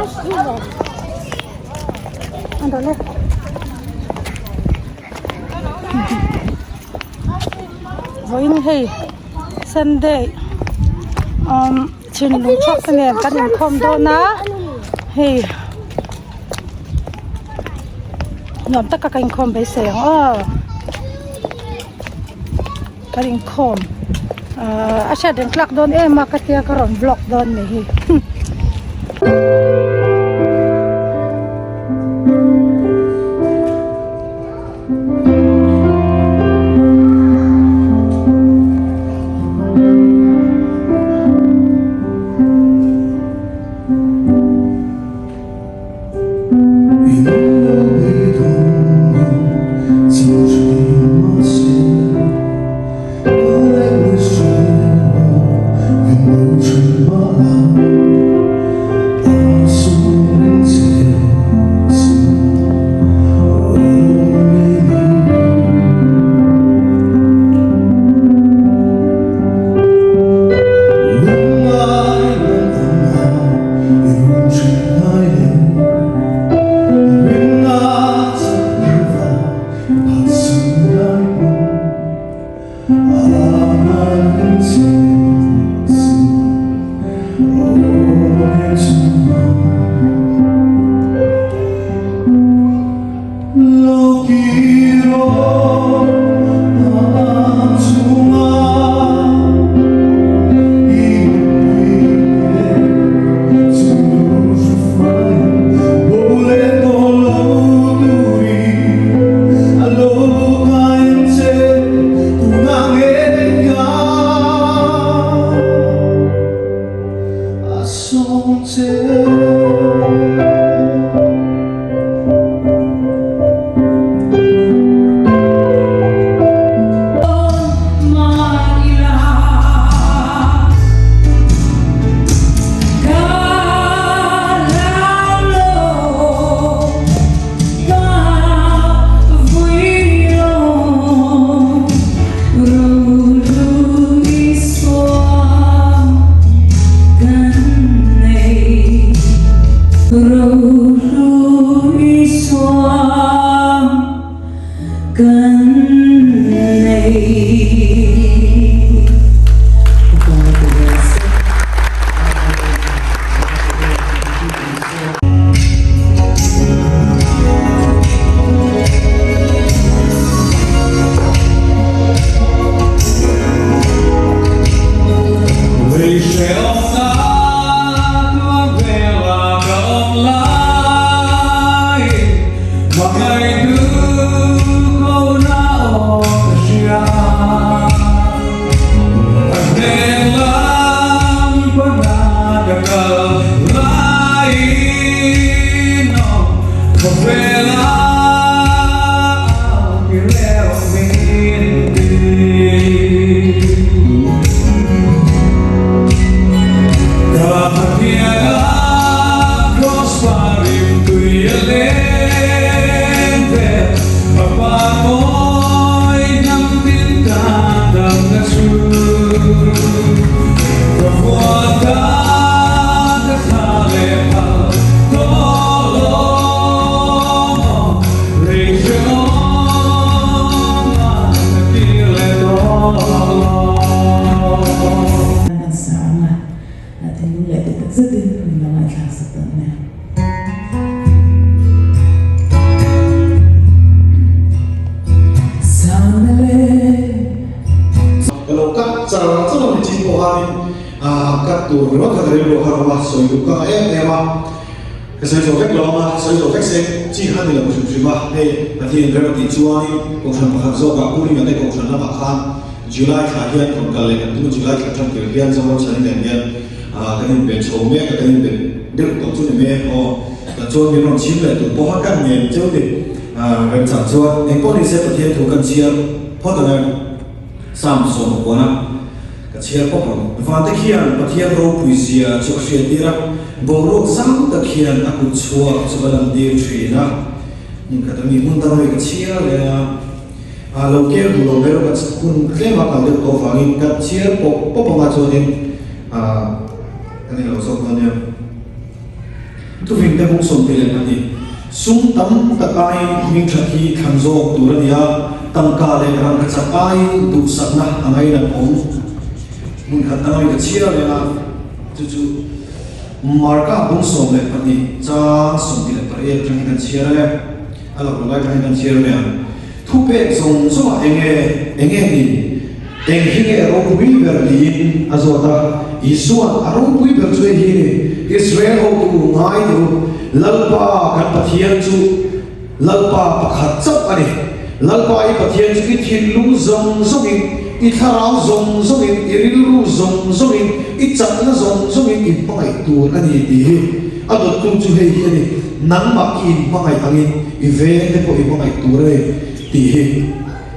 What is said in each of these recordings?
An rawh le. Vawiin hei Sunday umm thinlung chhuak te nen kan inkhawm dawn a hei nuam taka ka inkhawm beisei ang aw kan inkhawm ahh a hriat reng tlak dawn em a ka tia ka rawn vlog dawn ni hi. Ka lo cut char char a ni chin pawh khanin cut tur ringawt kha ka rilru a kha rawng a sawi duh ka ngah em em a, ka sawi zawh vek lo ang a, sawi zawh vek se chi kha ni lo hrim hrim a, hei Pathian rem a tih chuanin Kohhran pakhat zawkah Pu Ringa te Kohhran lamah khan July thla hian rawn kal leh kan tum a, July thla tan tir hian Zoram Chhani nen hian kan inbe chho mek a, kan inbe deuh tawh chu ni mek aw, tah chuan min rawn chhim leh tur pawha kan ngen cheu ni remchang chuan engpawh ni se Pathian thu kan chhiar phawt ang em? Sam 19 a ka chhiar pawp ang. Vante khian Pathian ropui zia chu a hriattir a, boruak zau tak hian a kut chhuak chu a lantir thin a. Hmun khat ami hmun dang ami ka chhiar leh a, a lo ker duh lo ber ka hun tlem a kal deuh tawh avangin ka chhiar pawp pawp anga chuanin a ka ni lo zawk dawn nia. Thufing te bung 22. Sum tam tak aiin hming that hi thlan zawk tur a ni a, tangka leh rangkachak aiin duhsakna a ngainat awm. Hmun khat dang ami ka chhiar reng a, chu chu Marka bung 12 chang 28 atangin kan chhiar ang e, a lo lai atangin kan chhiar mai ang. Thupek zawng zawngah enge enge ni? Eng hi nge ropui ber niin a zawt a. Isua'n a ropui ber chu hei hi ni, Israel hotu ngai teh u, Lalpa kan Pathian chu Lalpa pakhat chauh a ni. Lalpa i Pathian chu i thinlung zawng zawngin, i thlarau zawng zawngin, i rilru zawng zawngin, i chakna zawng zawngin i hmangaih tur a ni tih hi a dawttu chu hei hi a ni. Nangmah i inhmangaih angin i veng te pawh i hmangaih tur a ni tih hi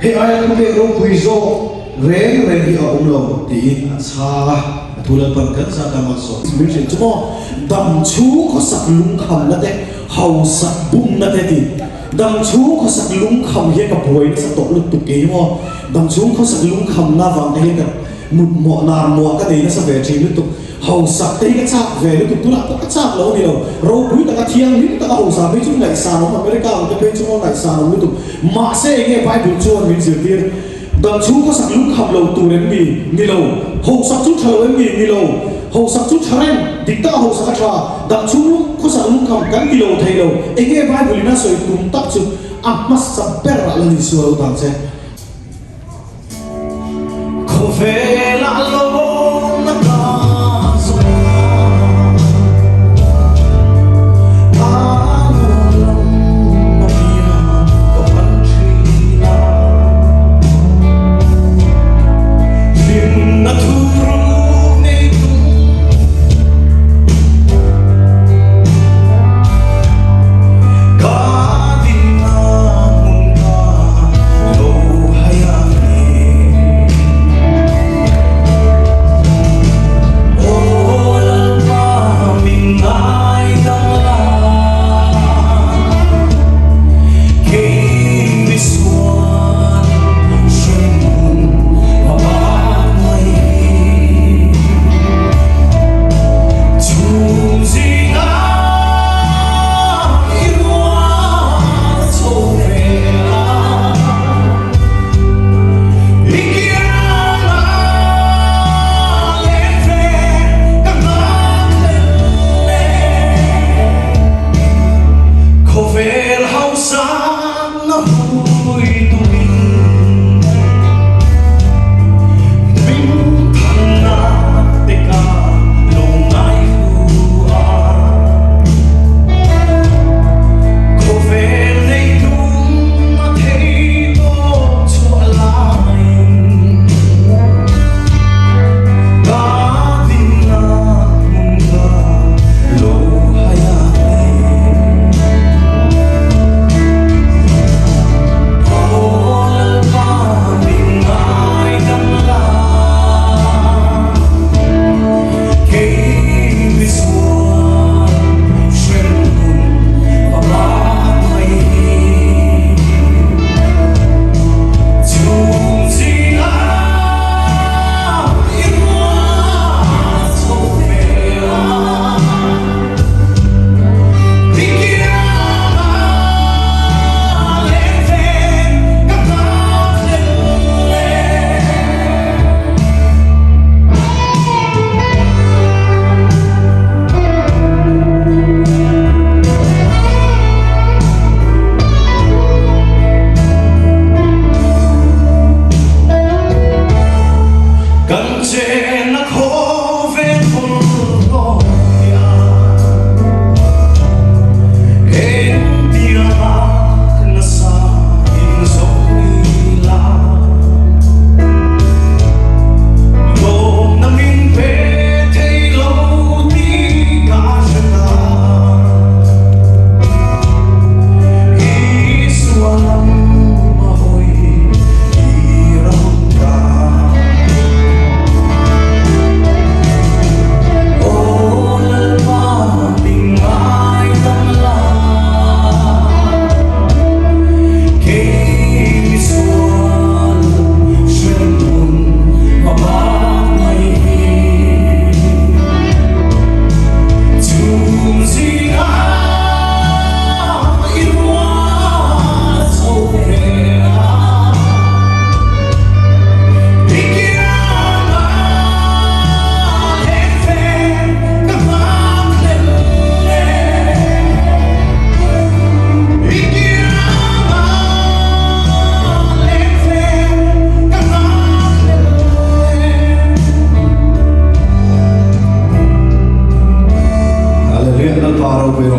hei aia khawpek ropui zawk reng reng hi a awm lo tiin a chhang a, a thu Lalpan kan zat a malsawm. Min hrilh chu maw dam chhung khawsak lungkhamna te, hausak bumna te ti. Dam chhung khawsak lungkham hian ka buai nasa tawh lutuk kei hi maw dam chhung khawsak lungkhamna vang te hian ka mutmawh nar muah ka nei nasa ve thin lutuk. Hausak te hi ka chak ve lutuk, tunah pawh ka chak lo a ni lo. Ropui taka thianghlim taka hausa phei chu ngaihsan awm, America ang te phei chu maw ngaihsan awm lutuk. Mahse eng nge Bible chuan min zirtir? Dam chhung khawsak lungkham lo tur em ni? Ni lo. Hausak chu tha lo em ni? Ni lo. Hausak chu tha reng, dik taka hausak a tha. Dam chhung lung khawsak lungkham kan ti lo thei lo. Eng nge Bible in a sawi tum tak chu a hmasa ber ah la ni sual lo tang che. Khawvelah lawmna ka zawng a, a nuam lam apiang ka pan thin a. Hlimna thuruk nei tum ka dinna hmun kha lo hai a ni.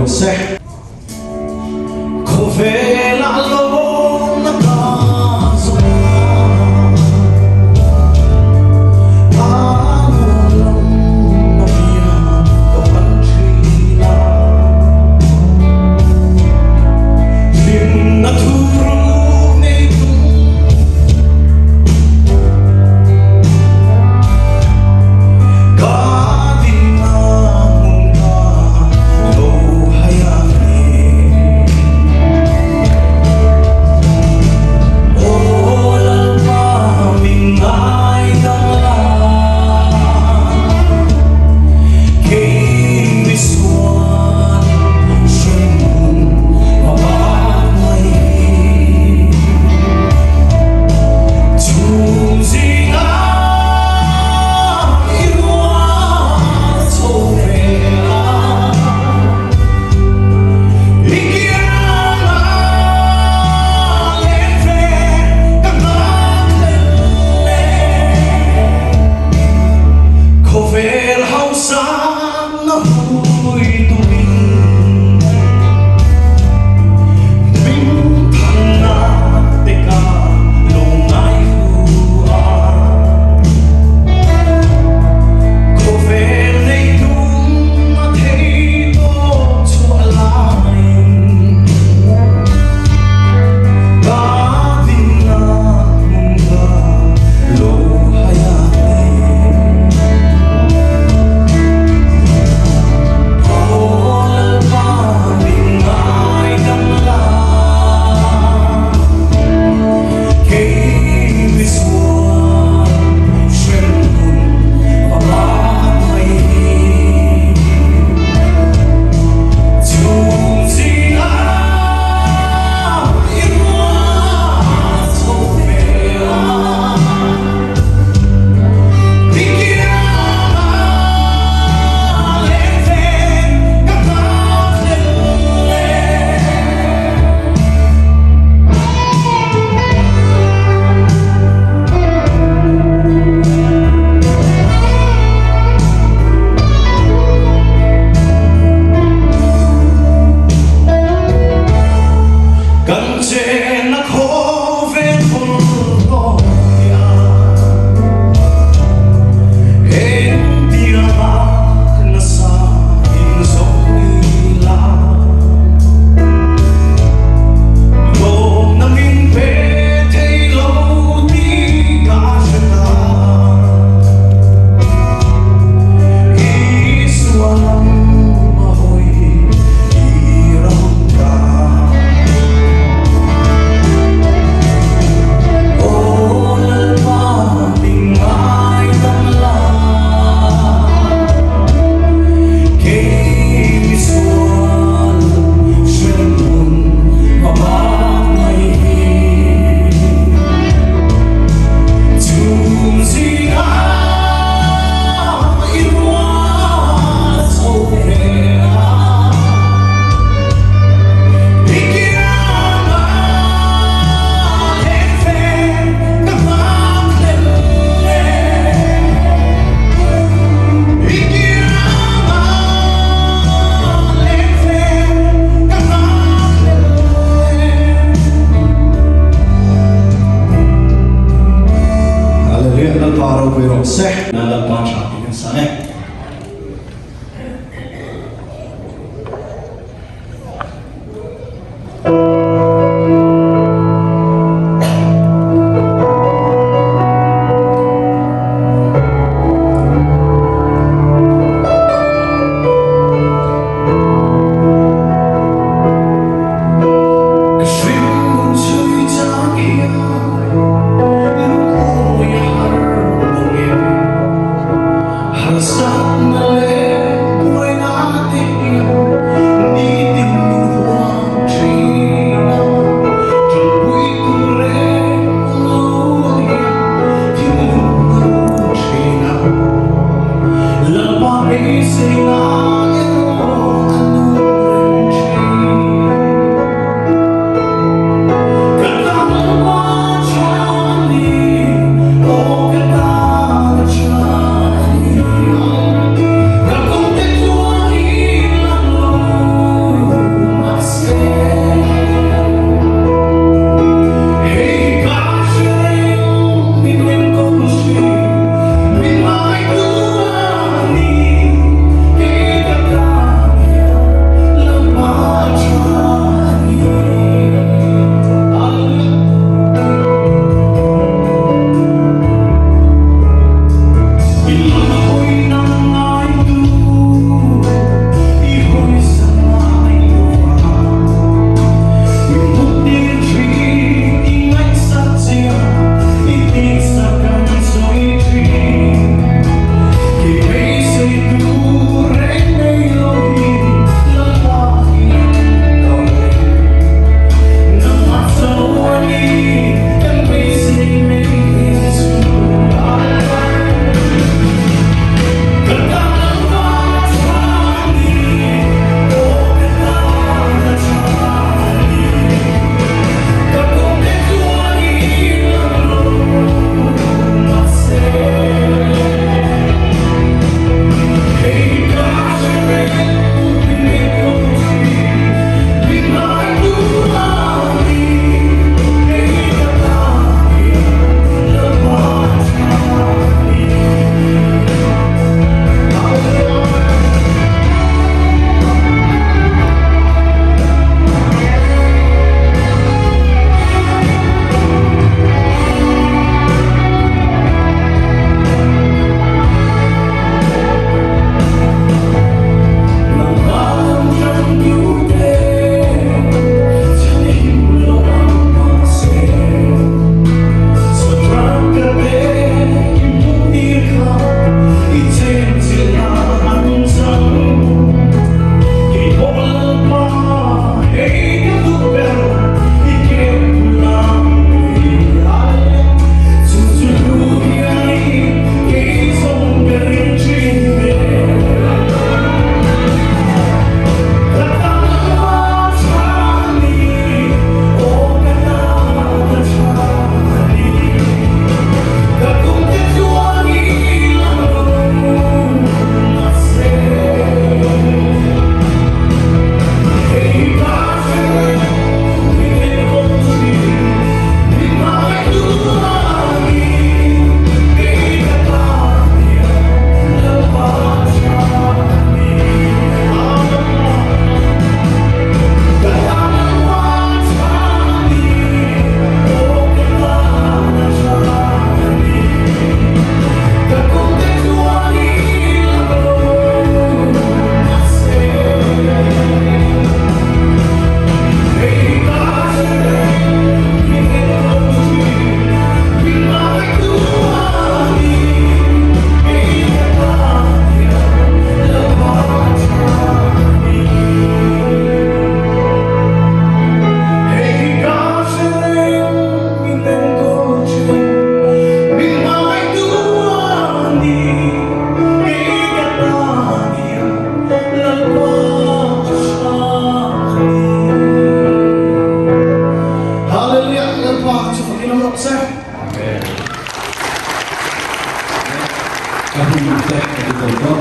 rawh se. Khawvelah lawmna ka zawng a, a nuam lam a pian ka pan thin a. Hlimna thuruk nei tum. Ka dinna hmun ka lo hai a ni. Aw Lalpa min ngaidam la, kei misual hremhmun ka bat mai. Chhung zinga i rual chho ve a, i kianga len ve ka nghak hlel e. Khawvel hausa na hui tumin Hming thanna te ka lo ngai hu a. Khawvel nei tum a thei tawp chhuah laiin ka dinna hmun ka lo hai a ni. Aw Lalpa min ngaidam la, kei misual hremhmun a bat mai hi. Chhung zingah i ruah chho ve a. Kan chen a khawvel phawlhlawh hian Engtia nasa in zawh ila Lawmna min pe thei lo tih ka hre ta Isua lam a hawi i ram ta. Aw Lalpa min ngaidam la, kei misual hremhmun ka bak mai hi. Chhung zingah i ruah chho ve a. Hallelujah Lalpa ropui rawh se. Lalpa tha tih kan sa e.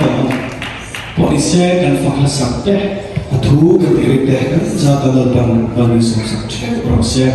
naupang pawh ni se kan fak hlasak te, a thu kan tih rik te kan za kan Lalpan van in sawmsak ṭheuh rawh se.